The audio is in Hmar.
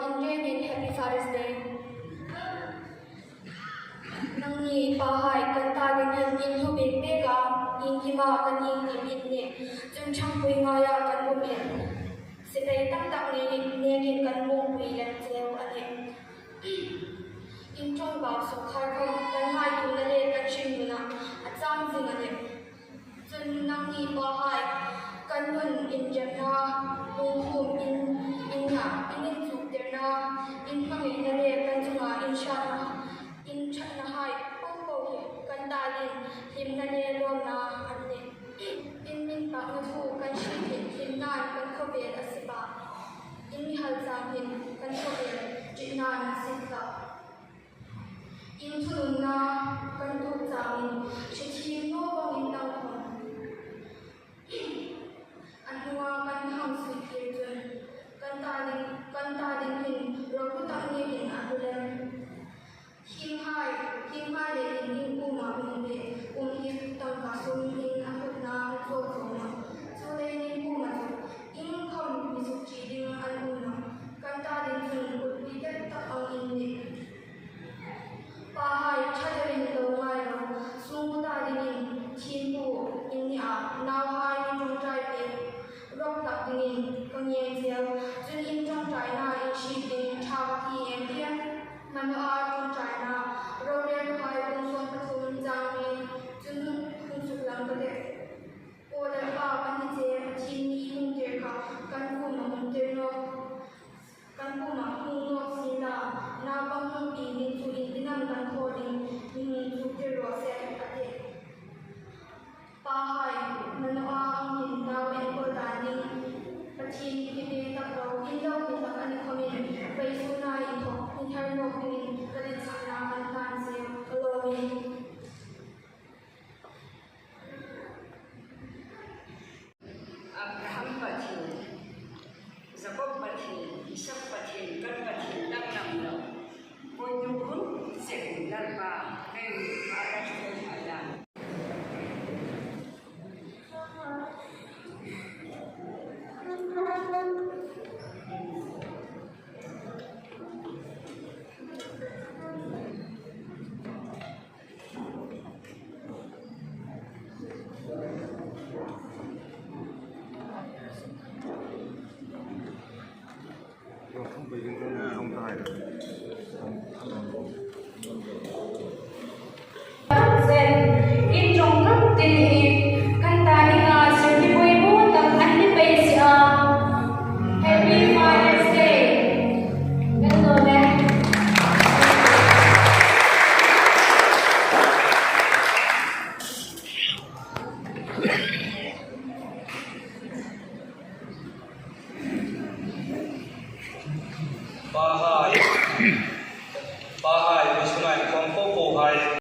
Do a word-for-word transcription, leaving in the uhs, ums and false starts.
Nangni Happy Father's Day. Nangni pahai kan ta dingin in hlu bek bek a, iengkima kan ieng ni bik ni. Chun ṭhangpui ngaia kan um hi. Sipai tam tak nekin, nekin kan mawpui lem cheu a nih. In ṭawngbau sukhar khom kan ngaituona le kan hringnuna a chang zing a nih. Chun nangni pahai kan nun inremna, lungkhum in, in na, in inchuktirna, in hmangaina le kan chunga in ṭhatna, in ṭhatnahai popo hi kan ta ding hlimna le lawmna an nih. In min pakna thu kan hriet hin hlimnain kan khawvel a sip a. In mi hal chang hin kan khawvel ṭitnain a sip tah. In thununna kan tuok changin hre thiem naw vawng in tang khom. A hnunga kan hang suitir chun kan ta ding, kan ta ding hin ropui tak nekin a hlu lem. Hienghai, hienghai le in, in kuoma um le um hi tangka sum in a hlutna a chawl zawm a. Chuleiin in kuoma chu in khom mi suk chi ding an um nawh. Kan ta ding chun kutpui ber tak ang in nih. Pahai ṭha deuin lo ngai ro, sungkuo ta dingin thiempu in ni a, nauhai in ṭawngṭai pek rawp hlak dingin ka ngên cheu. Chun in ṭawngṭaina in hriet ding ṭha ka ti em em. Manoa ṭawngṭaina, Roman hai bung sawm pathum chang li, chun hung suklang ka tih. Aw Lalpa, kan ni che, Pathien mi hung tir kha kan kuoma hung tir nawk. Kan kuoma hung nawk sien la, naupang hung pi ding chu iengtin am kan thaw ding, mi hung chuktir raw se, a tih. Pahai, Manoa ang hin nau enkawl dan ding Pathien hi ve tak lo, in lo hni hlak a ni khomin, vawisuna inthawk ni thar nawk dingin ka ditsakna kan hlan cheu, ka lawm e. Abraham Pathien, Jakob Pathien, Isak Pathien, kan Pathien dang dang lo. Vawituk hun seng Lalpa, kei mi Father's Day a dan. Zen, in ṭawng ṭawng ti hi kan ta dinga sir mi pui bu tak an ni pei si a. Happy Father's Day. Kan lo le.